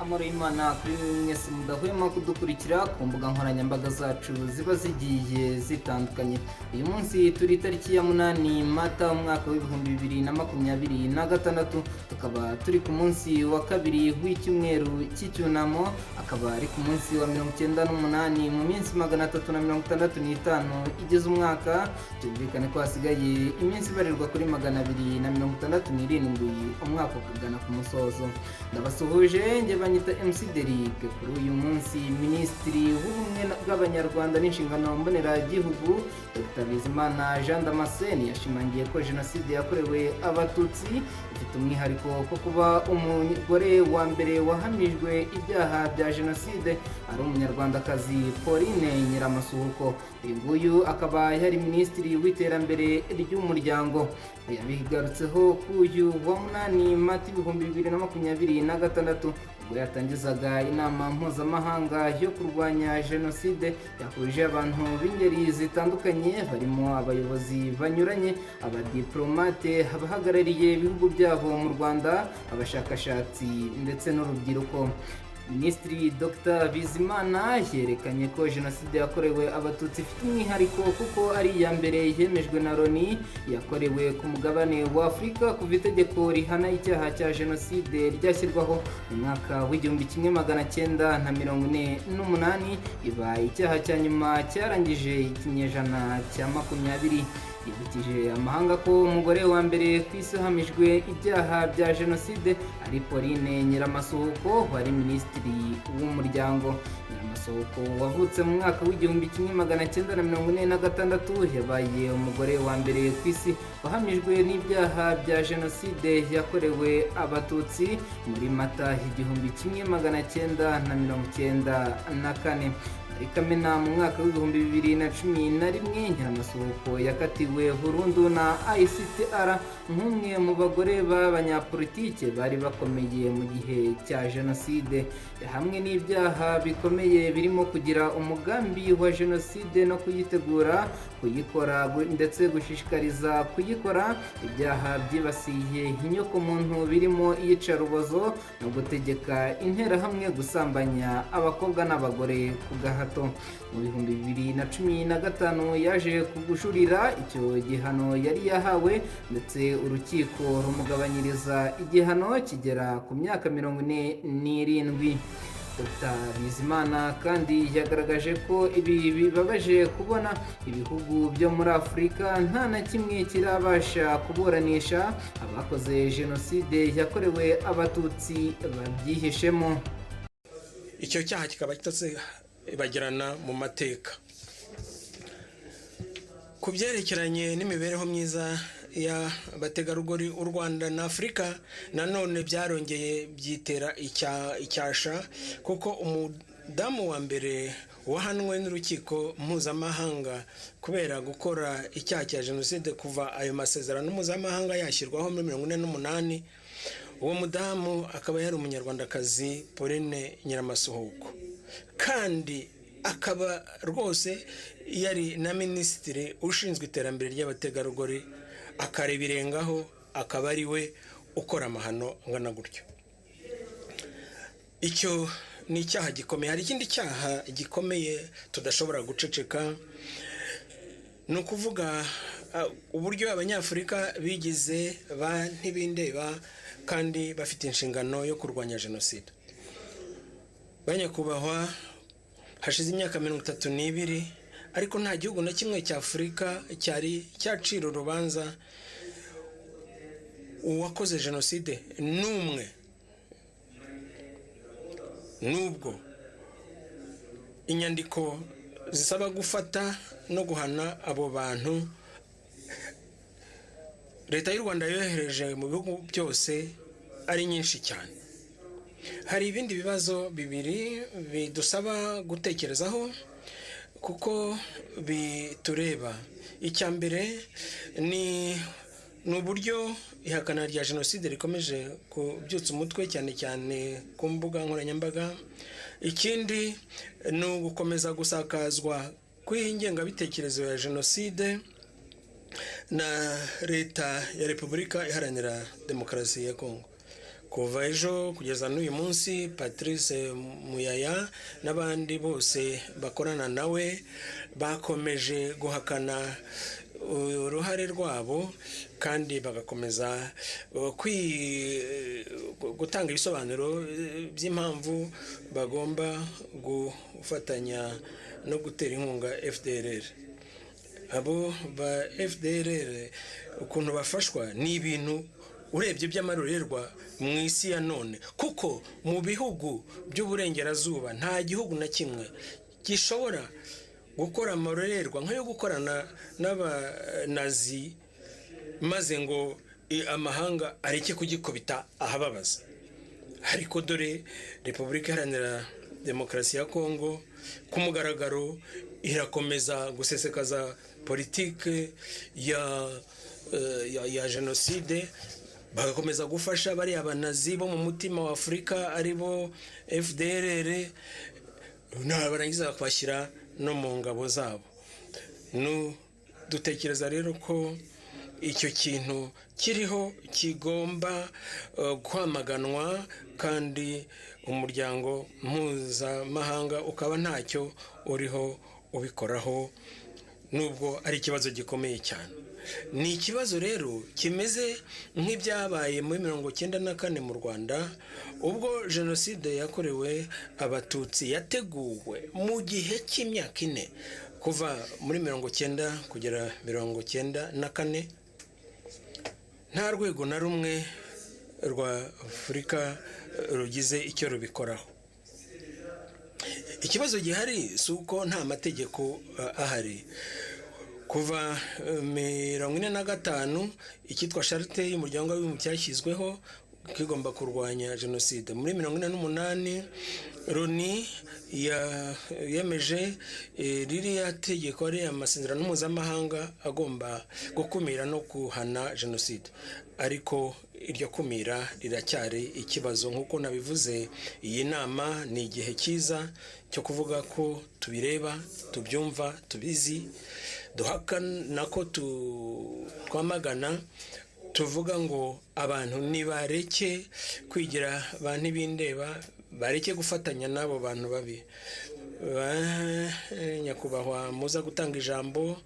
Amahoro y'Imana kuri mwese mudahwema kudukurikira ku mbuga nkoranyambaga zacu ziba zigiye zitandukanye. Uyu munsi turi itariki ya 8 Mata, umwaka w'2026, tukaba turi ku munsi wa kabiri w'icyumweru cy'icyunamo, akaba ari ku munsi wa 98 mu minsi 365 igize umwaka. Byumvikane ko hasigaye iminsi ibarirwa kuri 267 umwaka ukagana ku musozo. Ndabasuhuje, njye banyita MC Derrick. Kuri uyu munsi, Minisitiri w'Ubumwe bw'Abanyarwanda n'Inshingano Mboneragihugu, Dr Bizimana Jean Damascene, yashimangiye ko Jenoside yakorewe Abatutsi ifite umwihariko ko kuba umugore wa mbere wahamijwe ibyaha bya jenoside ari Umunyarwandakazi, Pauline Nyiramasuhuko. Uyu nguyu akaba yari Minisitiri w'Iterambere ry'Umuryango. Yabigarutseho ku uyu wa 8 Mata 2026, ubwo yatangizaga inama mpuzamahanga yo kurwanya jenoside yahuje abantu b'ingeri zitandukanye, barimo abayobozi banyuranye, abadiplomate, abahagarariye ibihugu byabo mu Rwanda, abashakashatsi ndetse n'urubyiruko. Minisitiri Dr Bizimana yerekanye ko Jenoside yakorewe Abatutsi ifite umwihariko kuko ari iya mbere yemejwe na Loni yakorewe ku mugabane wa Afurika kuva itegeko rihana icyaha cya jenoside ryashyirwaho mu mwaka w'1948, iba icyaha cya nyuma cyarangije ikinyejana cya 20. Yibukije amahanga ko umugore wa mbere ku isi uhamijwe ibyaha bya jenoside ari Pauline Nyiramasuhuko, wari Minisitiri w'Umuryango. Nyiramasuhuko wavutse mu mwaka w'1946 yabaye umugore wa mbere ku isi wahamijwe n'ibyaha bya jenoside yakorewe Abatutsi muri Mata 1994. Muri Kamena mu mwaka w'2011, Nyiramasuhuko yakatiwe burundu na ICTR nk'umwe mu bagore b'abanyapolitike bari bakomeye mu gihe cya jenoside. Hamwe n'ibyaha bikomeye birimo kugira umugambi wa jenoside no kuyitegura, kuyikora ndetse gushishikariza kuyikora, ibyaha byibasiye inyokomuntu birimo iyicarubozo no gutegeka Interahamwe gusambanya abakobwa n'abagore ku gahato. Mu 2015 yaje kujurira icyo gihano yari yahawe, ndetse urukiko rumugabanyiriza igihano kigera ku myaka 47. Dr Bizimana kandi yagaragaje ko ibi bibabaje kubona ibihugu byo muri Afurika nta na kimwe kirabasha kuburanisha abakoze Jenoside yakorewe Abatutsi babyihishemo. Icyo cyaha kikaba kitazibagirana mu mateka. Ku byerekeranye n'imibereho myiza y'abategarugori, u Rwanda na Afurika nanone byarongeye byitera icyasha, kuko umudamu wa mbere wahanwe n'urukiko mpuzamahanga kubera gukora icyaha cya jenoside kuva ayo masezerano mpuzamahanga yashyirwaho muri 48, uwo mudamu akaba yari Umunyarwandakazi, Pauline Nyiramasuhuko, kandi akaba rwose yari na Minisitiri ushinzwe iterambere ry'abategarugori, akarebirengaho akaba ari we ukora amahano angana gutyo. Icyo ni icyaha gikomeye. Hari ikindi cyaha gikomeye tudashobora guceceka, ni ukuvuga uburyo Abanyafurika bigize ba ntibindeba kandi bafite inshingano yo kurwanya jenoside. Banyakubahwa, hashize imyaka 32, ariko nta gihugu na kimwe cya Afurika cyari cyacira urubanza uwakoze jenoside n'umwe, nubwo inyandiko zisaba gufata no guhana abo bantu Leta y'u Rwanda yohereje mu bihugu byose ari nyinshi cyane. Hari ibindi bibazo bibiri bidusaba gutekerezaho kuko bitureba. Icya mbere ni uburyo ihakana rya jenoside rikomeje kubyutsa umutwe, cyane cyane ku mbuga nkoranyambaga. Ikindi ni ugukomeza gusakazwa kw'ingengabitekerezo ya jenoside na Leta ya Repubulika Iharanira Demokarasi ya Kongo. Kuva ejo kugeza n'uyu munsi, Patrice Muyaya n'abandi bose bakorana nawe bakomeje guhakana uruhare rwabo kandi bagakomeza gutanga ibisobanuro by'impamvu bagomba gufatanya no gutera inkunga FDLR. Abo ba FDLR ukuntu bafashwa ni ibintu urebye by'amarorerwa mu isi ya none, kuko mu bihugu by'uburengerazuba nta gihugu na kimwe gishobora gukora amarorerwa nk'ayo gukorana n'abanazi maze ngo amahanga areke kugikubita ahababaza. Ariko dore Repubulika Iharanira Demokarasi ya Kongo ku mugaragaro irakomeza gusesekaza politike ya jenoside, bagakomeza gufasha bariya banazi bo mu mutima wa Afurika, aribo FDLR, barangiza bakabashyira no mu ngabo zabo. Dutekereza rero ko icyo kintu kiriho kigomba kwamaganwa, kandi umuryango mpuzamahanga ukaba ntacyo uriho ubikoraho, nubwo ari ikibazo gikomeye cyane. Ni ikibazo rero kimeze nk'ibyabaye muri 94 mu Rwanda, ubwo jenoside yakorewe Abatutsi yateguwe mu gihe cy'imyaka 4, kuva muri 90 kugera 94, nta rwego na rumwe rwa Afurika rugize icyo rubikoraho. Ikibazo gihari si uko nta mategeko ahari. Kuva 45 icyitwa Charte y'Umuryango w'Abibumbye cyashyizweho kigomba kurwanya jenoside. Muri 48 Loni yemeje ririya tegeko, ariya amasezerano mpuzamahanga agomba gukumira no guhana jenoside, ariko iryo kumira riracyari ikibazo. Nk'uko nabivuze, iyi nama ni igihe cyiza cyo kuvuga ko tubireba, tubyumva, tubizi, duhakana ko twamagana, tuvuga ngo abantu nibareke kwigira ba ntibindeba, bareke gufatanya n'abo bantu babi. Nyakubahwa muza gutanga ijambo.